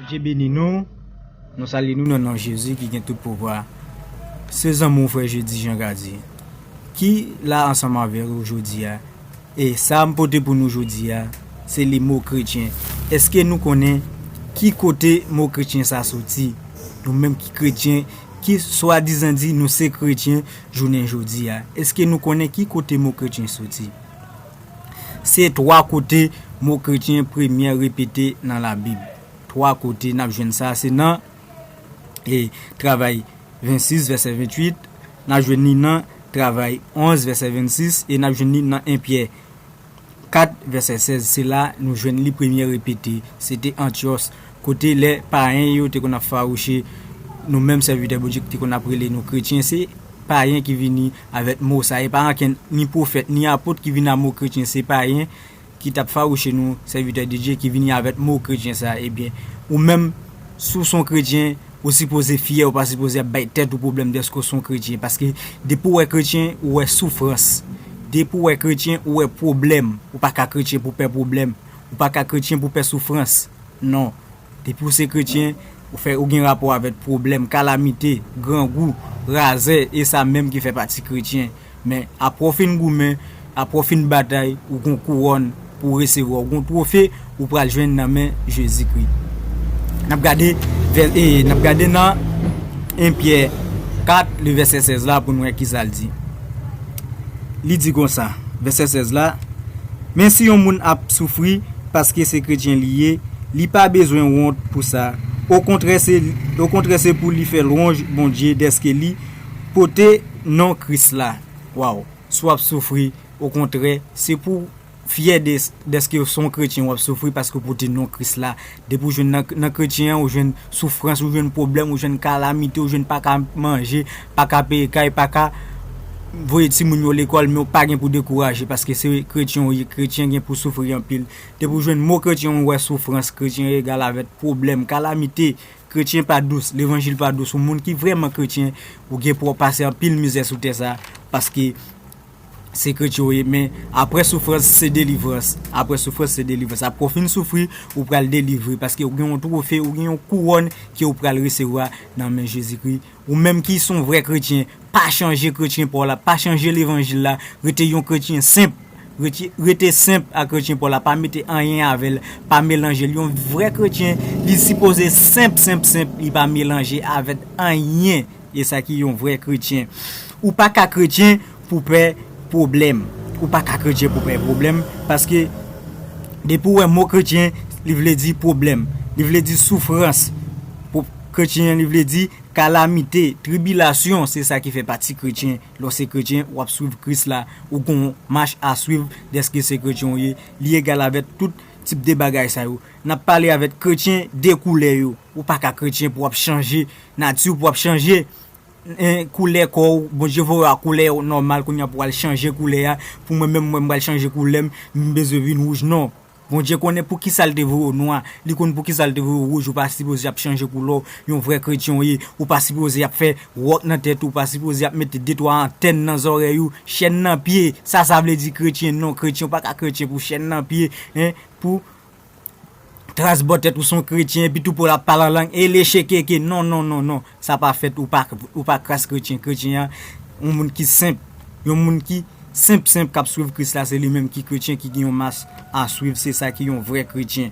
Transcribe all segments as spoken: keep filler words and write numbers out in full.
Bondye beni nou. Nou salye nou nan non Jezi ki gen tout pouvwa. Se zanmi w frè Jedi Jan Gadi ki la ansanm avè w jodi a. E sa m pote pou nou jodi a, se le mo kretyen. Èske nou konnen ki kote mo kretyen sa soti? Nou menm ki kretyen, ki swadizan di nou se kretyen jounen jodi a, èske nou konnen ki kote mo kretyen soti? Se twa kote mo kretyen premye repete nan Labib. Twa kote n ap jwenn sa, se nan e, Travay vennsis, vèsè venntuit, n ap jwenn li nan Travay onz, vèsè vennsis, e n ap jwenn li nan en Pyè kat, vèsè sèz. Se la nou jwenn li premye repete. Se te Antyòs, kote lè payen yo te konn ap fawouche nou menm sèvitè Bondye ki te konn ap rele nou kretyen. Se payen ki vini avèk mo sa. E pa ankenn ni pwofèt, ni apot ki vini a mo kretyen. Se payen ki t ap fawouche nou, sèvitè de Dye, ki vini avèk mo kretyen sa, ebyen, ou menm, si w se yon kretyen, ou sipoze fyè, ou pa sipoze ap bay tèt ou pwoblèm dèske w se yon kretyen. Paske depi w wè kretyen, ou wè soufrans. Depi w wè kretyen, ou wè pwoblèm. Ou pa ka kretyen pou pè pwoblèm. Ou pa ka kretyen pou pè soufrans. Non. Depi w se kretyen, ou fè, ou gen rapò avèk pwoblèm, kalamite, grangou, razè, e sa menm ki fè pati kretyen. Men, apre w fin goumen, apre w fin batay, ou gon kouwòn pou w resevwa, ou gon twofe ou pral jwenn nan men Jezikri. N ap gade, vè- e, n ap gade nan en Pyè kat, le vèsè sèz la, pou n wè kisa l di. Li di konsa, vèsè sèz la, Men si yon moun ap soufri paske se kretyen li ye, li pa bezwen wont pou sa. Okontrè, se, okontrè, se pou li fè lwanj Bondye dèske li pote non Kris la. Waw, si w ap soufri, okontrè, se pou w fyè de, dèske w se yon kretyen, w ap soufri paske w pote non Kris la. Depi w jwenn nan, nan kretyen an, ou jwenn soufrans, ou jwenn pwoblèm, ou jwenn kalamite, ou jwenn pa ka manje, pa ka peye kay, pa ka voye timoun yo lekòl, men w pa gen pou dekouraje, paske se kretyen w ye, kretyen gen pou soufri anpil. Depi w jwenn mo kretyen, ou wè soufrans, kretyen egal avèk pwoblèm, kalamite. Kretyen pa dous, levanjil pa dous. Yon moun ki vrèman kretyen, ou gen pou w pase anpil mizè sou tè sa, paske se kretyen w ye, men apre soufrans, se delivrans. Apre soufrans, se delivrans. Apre w fin soufri, ou pral delivre, paske ou gen yon twofe, ou gen yon kouwòn ke ou pral resevwa nan men Jezikri. Ou menm ki se yon vrè kretyen, pa chanje kretyen pa w la, pa chanje levanjil la, rete yon kretyen senp. Rete, rete senp ak kretyen pa w la, pa mete anyen avè l, pa melanje l. Yon vrè kretyen, li sipoze senp, senp, senp, li pa melanje avèk anyen. E sa ki yon vrè kretyen. Ou pa ka kretyen pou pè pwoblèm. Ou pa ka kretyen pou pè pwoblèm, paske depi w wè mo kretyen, li vle di pwoblèm, li vle di soufrans. Pou kretyen, li vle di kalamite, tribilasyon, se sa ki fè pati kretyen. Lè w se kretyen, w ap swiv Kris la, ou gon mach a swiv dèske se kretyen w ye, li egal avèk tout tip de bagay sa yo. N ap pale avèk kretyen de koulè yo. Ou pa ka kretyen pou w ap chanje nati w, pou w ap chanje, en, koulè kò w. Bondye voye w a koulè w nòmal, kounye a pou w al chanje koulè a. Pou mwen menm, mwen, m pral chanje koulè m, m bezwen vin wouj. Non. Bondye konnen poukisa l te voye w nwa, li konn poukisa l te voye w wouj, ou pa sipoze ap chanje koulè w, yon vrè kretyen w ye, ou pa sipoze ap fè wòk nan tèt ou, ou pa sipoze ap mete de twa antèn nan zòrèy ou, chèn nan pye, sa, sa vle di kretyen, non, kretyen, ou pa ka kretyen pou chèn nan pye, en, pou tras bò tèt ou se yon kretyen, epi tou pou l ap pale an lang, e leche keke, non, non, non, non. Sa pa fèt, ou pa, ou pa kras kretyen. Kretyen an, yon moun ki senp. Yon moun ki senp, senp, k ap swiv Kris la, se li menm ki kretyen, ki gen yon mach a swiv. Se sa ki yon vrè kretyen.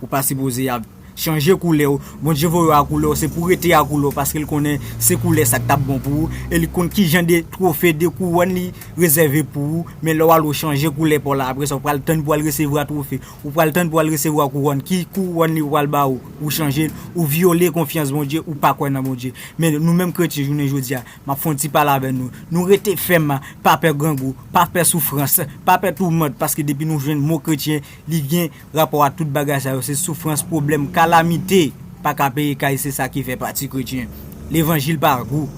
Ou pa sipoze ap chanje koulè w. Bondye voye w a koulè w, se pou w rete a koulè w, paske l konnen se koulè sa k t ap bon pou ou. E li konn ki jan de twofe, de kouwòn li rezève pou ou. Men lè w al, ou chanje koulè pa w la, apre sa, ou pral tann pou w al resevwa twofe. Ou pral tann pou w al resevwa kouwòn. Ki kouwòn li pral ba ou? Ou chanje l, ou vyole konfyans Bondye, ou pa kwè nan Bondye. Men nou menm kretyen, jounen jodi a, m ap fè yon ti pale avè nou. Nou rete fèm, pa pè grangou, pa pè soufrans, pa pè toumant, paske depi nou jwenn mo kretyen, li gen rapò a tout bagay sa yo. Se soufrans, pwoblèm, kalamite, pa ka peye kay, se sa ki fè pati kretyen. Levanjil pa gou.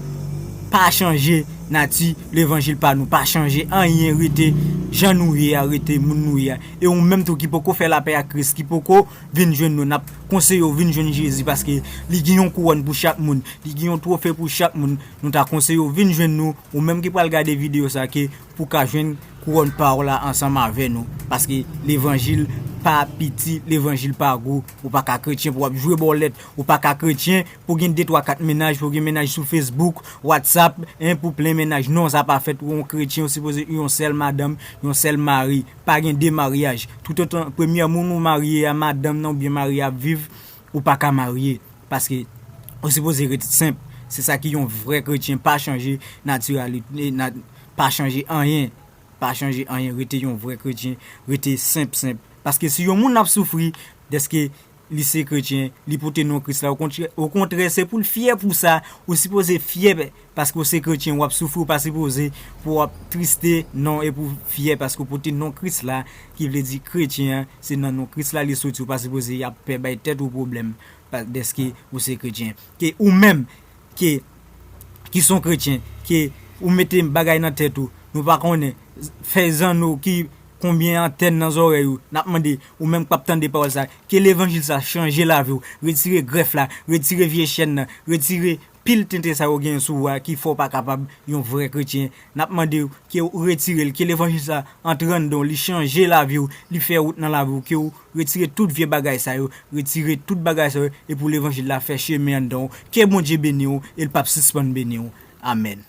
Pa chanje nati levanjil pa nou. Pa chanje anyen, rete jan nou ye a, rete moun nou ye a. E ou menm tou ki poko fè lapè ak Kris, ki poko vin jwenn nou, n ap konseye w vin jwenn Jezi, paske li gen yon kouwòn pou chak moun, li gen yon twofe pou chak moun. Nou ta konseye w vin jwenn nou, ou menm ki pral gade videyo sa, ke pou w ka jwenn kouwòn pa w la ansanm avè nou, paske levanjil pa piti, levanjil pa gwo. Ou pa ka kretyen pou w ap jwe bòlèt, ou pa ka kretyen pou gen de twa kat mennaj, pou gen mennaj sou Facebook, WhatsApp, en, pou plen mennaj. Non, sa pa fèt. Ou yon kretyen, ou sipoze yon sèl madanm, yon sèl mari. Pa gen de maryaj. Toutotan premyè moun ou marye a, madanm nan oubyen mari a ap viv, ou pa ka marye. Paske ou sipoze ret senp. Se sa ki yon vrè kretyen, pa chanje natiralite, na, pa chanje anyen. Pa chanje anyen, rete yon vrè kretyen, rete senp, senp. Paske si yon moun ap soufri dèske li se kretyen, li pote non Kris la, okontrè, okontrè, se pou l fyè pou sa, ou sipoze fyè, paske w se kretyen, w ap soufri, ou pa sipoze pou w ap triste, non, e pou fyè, paske w pote non Kris la, ki vle di kretyen an, se nan non Kris la li soti, ou pa sipoze ap pè bay tèt ou pwoblèm, pa, dèske ou se kretyen. Ke ou menm, ke, ki se yon kretyen, ke ou mete bagay nan tèt ou, nou pa konnen, fè zanno ki konbyen antèn nan zòrèy ou, n ap mande, ou menm k ap tande pawòl sa, ke levanjil sa chanje lavi w, retire grèf la, retire vye chèn nan, retire pil tenten sa yo genyen sou ou a ki fè w pa kapab yon vrè kretyen. N ap mande w ke w retire l, ke levanjil sa antre anndan w, li chanje lavi w, li fè wout nan lavi w, ke w retire tout vye bagay sa yo, retire tout bagay sa yo, e pou levanjil la fè chemen anndan w. Ke Bondye beni w, e l p ap sispann beni w. Amèn.